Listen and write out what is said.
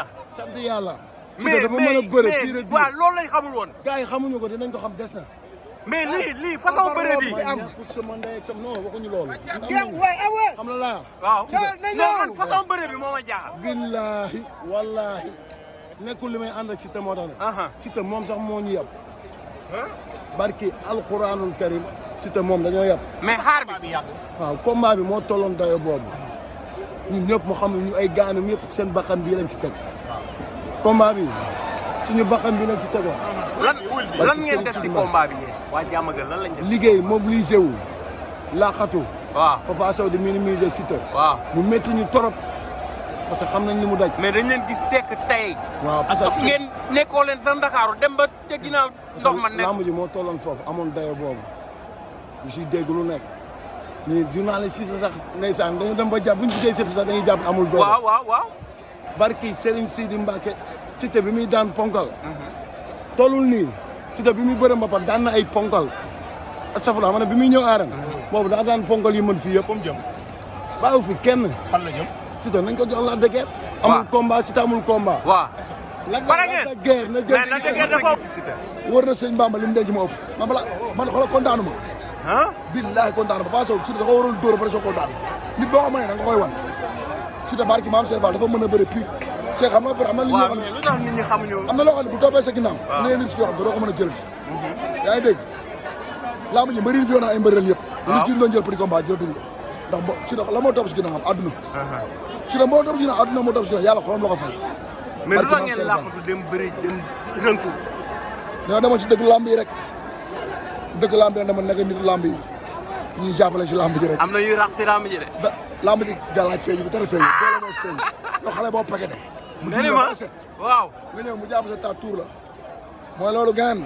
la. sant yàlla. mais mais waaw loolu lañ xamul woon. gars yi xamuñu ko dinañ ko xam des na. mais lii façon bëre bi. am pour sama ndey ak sama non waxuñu loolu. xam la laa. waaw non man façon bëre bi moo ma jaaxal. billahi wallahi nekkul li may ànd ak Siteu moo tax ne. Siteu moom sax moo ñu yab. barki alxuraanul karim Siteu moom dañoo yab. mais xaar bi yàgg. waaw combat bi moo tolloon dayo boobu ñun ñëpp mu xam ne ñu ay gaanam yëpp seen bakkan bii lañ si teg. combat bi suñu bakkan bi lañ si tegoon. lan ngeen def ci combat bi yéen waa Diamaguène lan lañ def. liggéey mobilisé wu laaxatu. waaw Papa Sow di minimiser Siteu. waaw mu métti ñu torop parce que xam nañ ni mu daj. mais dañ leen gis tekk tey. waaw parce que ngeen nekkoo leen sax Ndakaaru dem ba ca ginnaaw ndox ma nekk. lamb ji moo tolloon foofu amoon dayo boobu ñu siy dégg lu nekk ni journaliste yi sax ndeysaan dañu dem ba jàpp bu ñu gisee Siteu sax dañuy jàpp amul doole. waaw. barki Serigne Sidi Mbacke Siteu bi muy daan ponkal. tollul nii Siteu bi muy bëre mbapat daan na ay ponkal. astafurlah ma ne bi muy ñëw aaran boobu daa daan ponkal yi mën fii yëpp. comme jëm. baawu fi kenn. fan la jëm. Siteu nañ ko jox la de guerre. amul combat Siteu amul combat. waaw. bara ngeen la de guerre na jël la de guerre dafa wóor na sëñ Bamba li mu denc ma ëpp man balaa man xoolal kontaanu ma. billaahi kontaanu ma Papa Sow Siteu dafa waroon dóor ba pare soo ko daan nit boo ko mënee da nga koy wan. Siteu barki maam Cheikh Fall dafa mën a bëre pire. Cheikh xam nga am na li ñoo xam ne lu tax nit ñi xamuñu. am na loo xam ne bu toppee sa ginnaaw. waaw nee risque yoo xam ne doo ko mën a jël si. yaa ngi dégg laa ma ñu bëri fi woon ay mbëreel yëpp. waaw risque yi ñu doon jël petit combat jëlatuñ ko ndax bo Siteu la moo topp si ginnaawam àdduna. Siteu moo topp si ginnaaw àdduna moo topp si ginnaaw yàlla xolam la ko fay. mais lu tax ngeen laaxatu dem bëri dem rënku. dañoo demoon ci dëgg lamb yi rek dëgg lamb yi dama nekk nit lamb yi ñuy jàppale si lamb ji rek. am na yuy rax si lamb ji de. lamb ji gàllaaj feeñu bi dara feeñu doole moo feeñ yow xale boo paqueté. mu waaw nga ñëw mu jàpp sa ta tour la mooy loolu gaan